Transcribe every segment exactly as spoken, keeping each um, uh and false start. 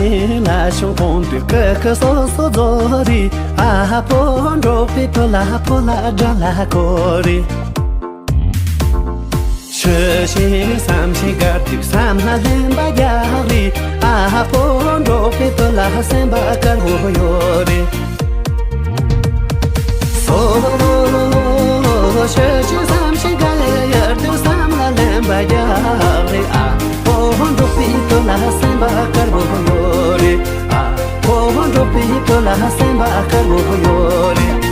ལ་ཤོང་ཕོང་དུ་ཀི་ཀི་སོ་སོ་རྫོགས་རེད། ཨ་ཕོ་འབྲོག་པའི་བུ་ལ་ཕོ་ལ་དགྲ་ལ་ཁོ་རེད། ཆུ་ཤིང་བསམ་ཤིང་དགའ་དུས་བསམ་ལ་ལེན་པ་རྒྱག་རེད། ཨ་ཕོ་འབྲོག་པའི་བུ་ལ་སེམས་པ་དཀར་པོ་ཡོད་རེད། སོ་ཆུ་ཆུ་བསམ་ཤིང་དགའ་ཡར་དུ་བསམ་ལ་ལེན་པ་རྒྱག་རེད། ཨ་ཕོ་འབྲོག་པའི་བུ་ལ་སེམས་པ་དཀར་པོ་ཡོད་རེད། ཨ་ཕོ་འབྲོག་པའི་བུ་ལ་སེམས་པ་དཀར་པོ་ཡོད་རེད།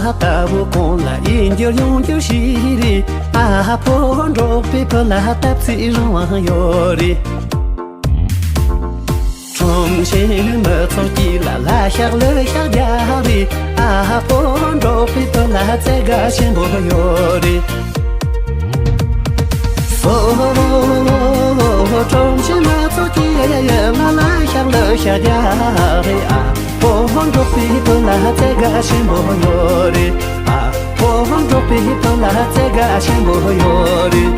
ལྟ་བུ་གོང་ལ་ཡིན་རྒྱུ་ཡོང་རྒྱུ་ཞིག་རེད། ཨ་ཕོ་འབྲོག་པའི་བུ་ལ་སྟབས་ཚིག་རང་དབང་ཡོད་རེད། ཁྲོམ་ཆེན་མི་ཚོགས་ཀྱི་ལ་ལ་ཤག་ལ་ཤག་རྒྱག་རེད། ཨ་ཕོ་འབྲོག་པའི་བུ་ལ་བཙན་དགའ་ཆེན་པོ་ཡོད་རེད། སོ་ཁྲོམ་ཆེན་མི་ཚོགས་ཀྱི་ལ་ལ་ཤག་ལ་ཤག་རྒྱག་རེད། ཨ་ཕོ་འབྲོག་པའི་བུ་ལ་བཙན་དགའ་ཆེན་པོ་ཡོད་རེད། ཨ་ཕོ་འབྲོག་པའི་བུ་ལ་བཙན་དགའ་ཆེན་པོ་ཡོད་རེད།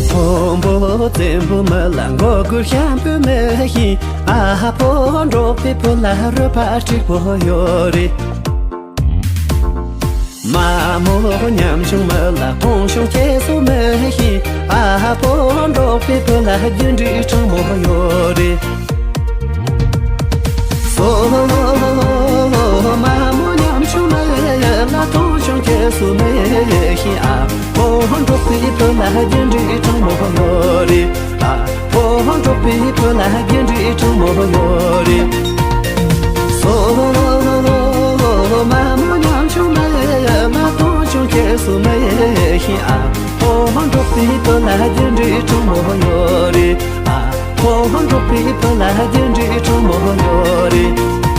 མཐོན་པོ་བཙན་པོ་མི་ལ་མགོ་སྒུར་ཤམ་པོ་མི་ཤེས། ཨ་ཕོ་འབྲོག་པའི་བུ་ལ་རུས་པ་སྐྱིད་པོ་ཡོད་རེད། མ་མོ་ཉམ་ཆུང་མི་ལ་ཕུང་ཤུང་སྐྱེ་སུ་མི་ཤེས། ཨ་ཕོ་འབྲོག་པའི་བུ་ལ་རྒྱུ་འབྲས་དྲང་མོ་ཡོད་རེད། སོ་མ་མོ་ཉམ་ཆུང་མི་ལ་ཕུང་ཤུང་སྐྱེ་སུ་མི་ཤེས། ཨ་ཕོ་འབྲོག་པའི་བུ་ལ་རྒྱུ་འབྲས་དྲང་མོ་ཡོད་རེད། ཨ་ཕོ་འབྲོག་པའི་བུ་ལ་རྒྱུ་འབྲས་དྲང་མོ་ཡོད་རེད། སོ་མ་མོ་ཉམ་ཆུང་མི་ལ་ཕུང་ཤུང་སྐྱེ་སུ་མི་ཤེས། ཨ་ཕོ་འབྲོག་པའི་བུ་ལ་རྒྱུ་འབྲས་དྲང་མོ་ཡོད་རེད། ཨ་ཕོ་འབྲོག་པའི་བུ་ལ་རྒྱུ་འབྲས་དྲང་མོ་ཡོད་རེད།